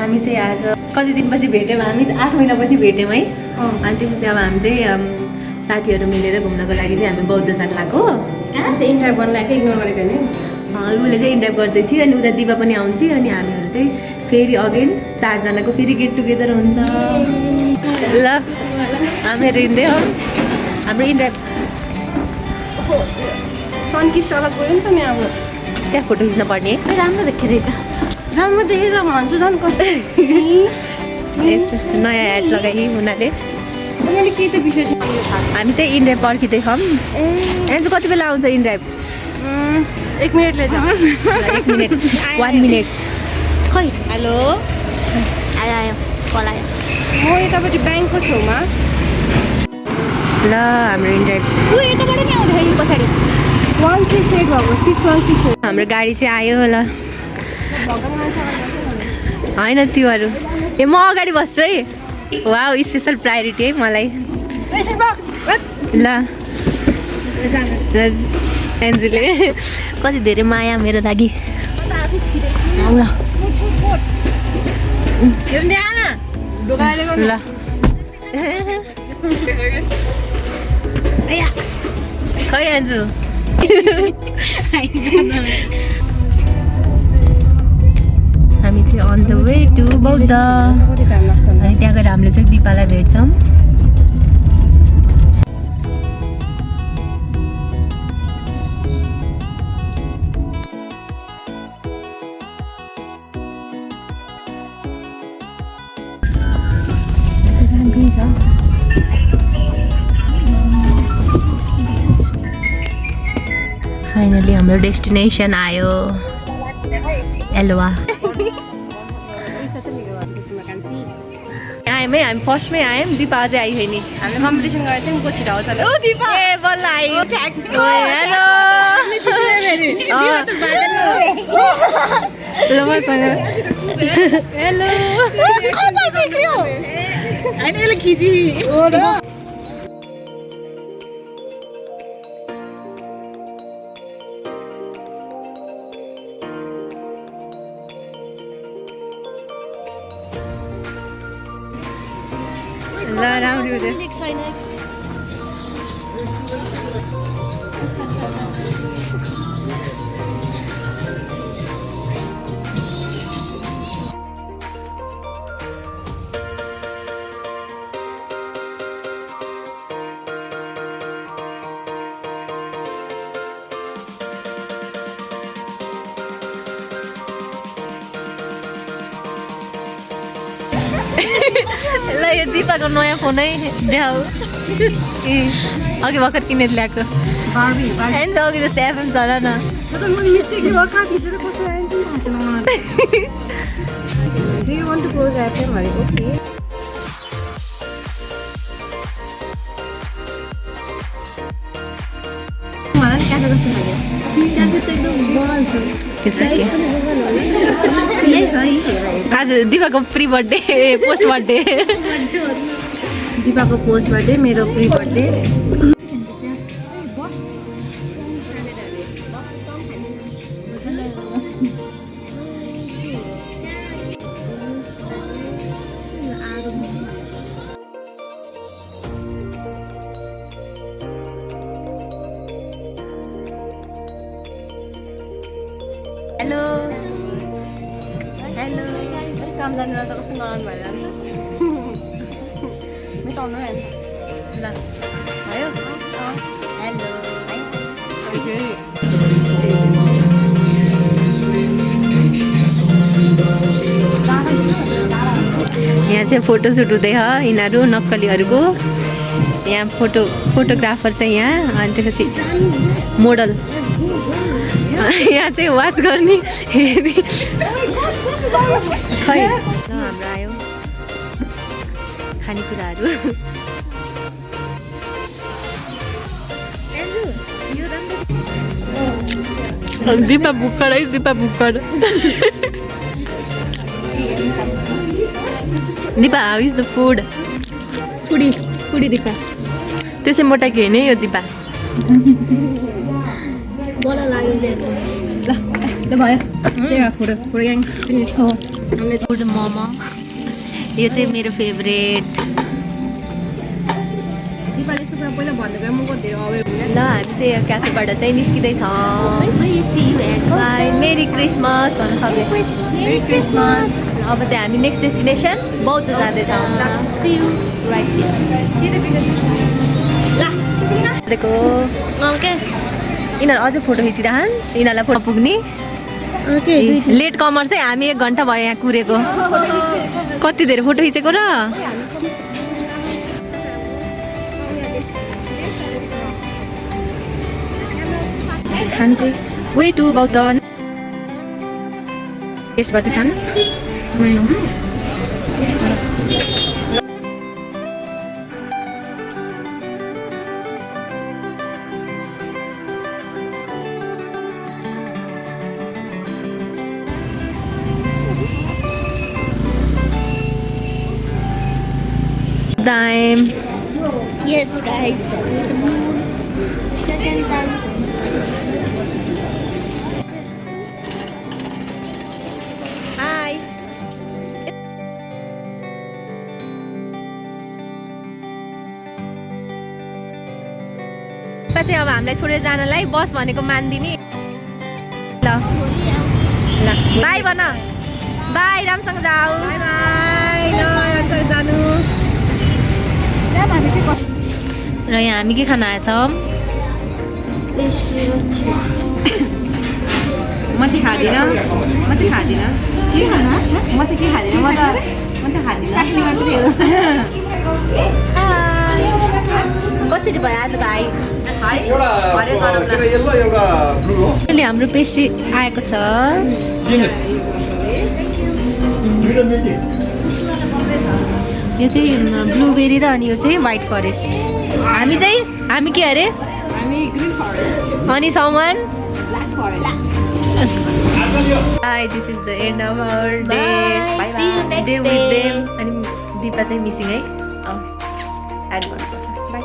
हामी चाहिँ आज कति दिनपछि भेट्यौँ, हामी 8 महिनापछि भेट्यौँ है। अनि त्यसपछि अब हामी चाहिँ साथीहरू मिलेर घुम्नको लागि चाहिँ हामी बौद्ध जान लाग्यो। कहाँ चाहिँ इन्टरभ्यू गर्न लाग्यो, इग्नोर गरेको नि। उसले चाहिँ इन्टरभ्यू गर्दैछ अनि उता दिपा पनि आउँछ अनि हामीहरू चाहिँ फेरि अगेन 4 जनाको फेरि गेट टुगेदर हुन्छ। ल हामीहरू हिँड्दै हो हाम्रो इन्टरभ्यू सनकिस्ट अलग गयो नि त नि अब त्यहाँ फोटो खिच्न पर्ने। राम्रो देख्यो रहेछ, राम्रो देखेछ भन्छु झन् कसरी नयाँ एड लगाइ उनीहरूले। मैले केही त बिर्सेछु। हामी चाहिँ इन्ड्राइभ पर्खिँदैछौँ। एन्जु कति बेला आउँछ इन्ड्राइभ? 1 मिनटले छ। 1 मिनट 1 मिनट खै। हेलो आयो आयो कल आयो। म यतापट्टि ब्याङ्कको छेउमा। ल हाम्रो इन्ड्राइभ यताबाट नि आउँदाखेरि पछाडि 168 भएको 6168। हाम्रो गाडी चाहिँ आयो। ल होइन त्योहरू ए म अगाडि बस्छु है। वाउ स्पेसल प्रायोरिटी है मलाई। ल एन्जुले कति धेरै माया मेरो लागि। ल ल खै एन्जु हामी चाहिँ अन द वे टु बौद्ध। अनि त्यहाँ गएर हामीले चाहिँ दिपालाई भेट्छौँ। फाइनली हाम्रो डेस्टिनेसन आयो एल्वा। आयौँ है हामी फर्स्टमै आयौँ। दिपा अझै आयो नि। हामीले कम्पिटिसन गरेको थियौँ को छिटो आउँछ। ओ दिपा ए बल्ल आयो। हेलो ल मसँग हेलो अहिले खिची ल राम्रो हुँदै। ल यो दिपाको नयाँ फोनै देखाऊ। अघि भर्खर किनेर ल्याएको एन्ज अघि जस्तै एफएम चला न। आज दिपाको प्री बर्थडे पोस्ट बर्थडे। दिपाको पोस्ट बर्थडे मेरो प्री बर्थडे। हेलो हेलो काम जानेर त कस्तो नराम्रो भएर जान्छ। मेटाउनु है ल भयो हेलो यहाँ चाहिँ फोटोसुट हुँदैछ यिनीहरू नक्कलीहरूको। यहाँ फोटोग्राफर चाहिँ यहाँ अनि त्यसपछि मोडल यहाँ चाहिँ वाच गर्ने हेरी खै। हाम्रो आयो खानेकुराहरू। दिपा भुक्कड है दिपा भुक्कड। Dipa how is the food? Foodie foodie Dipa त्यसै मोटा के नि यो दिपा। बोला लाग्यो ल ल भयो। त्यही फोटो फोटो ग्याङ फिनिस हो। फुड मोमो यो चाहिँ मेरो फेभरेट। दिपाले यस्तो कुरा पहिला भनेको म कति धेरै अवेर हुने। ल हामी चाहिँ यो क्याफेबाट चाहिँ निस्किँदैछौँ। बाई मेरी क्रिसमस भन्न सक्ने। Merry Christmas. अब चाहिँ हामी नेक्स्ट डेस्टिनेसन बौद्ध जाँदैछौँ। देखो ओके यिनीहरू अझै फोटो खिचिरहन्, यिनीहरूलाई फोटो पुग्ने। लेट कमर चाहिँ हामी 1 घन्टा भयो यहाँ कुरेको। कति धेरै फोटो खिचेको र हामी चाहिँ वे टु बौद्ध टेस्ट गर्दैछन्। Time. Yes, guys. Second time. Hi. चाहिँ अब हामीलाई छोडेर जानलाई बस भनेको मान्दिने। ल ल बाई भन। बाई रामसँग जाऊ। By by. ल रामसँग जानु। र यहाँ हामी के खान आएछौँ? म चाहिँ खाँदिनँ। के खाना? म त के खाँदिनँ। म त खाँदिनँ। चाख्ने मात्रै हो। कसरी भयो आज भाइ? येल्लो एउटा ब्लू हो। अहिले हाम्रो पेस्ट्री आएको छ। यो चाहिँ ब्लुबेरी र अनि यो चाहिँ व्हाइट फरेस्ट। हामी के अरे? हामी ग्रीन फरेस्ट। अनि सामान black forest. Hi, this is the end of our day. Bye. See you next Day with day. them. अनि दिपा चाहिँ मिसिङ है। एड गर्नुपर्छ। बाई।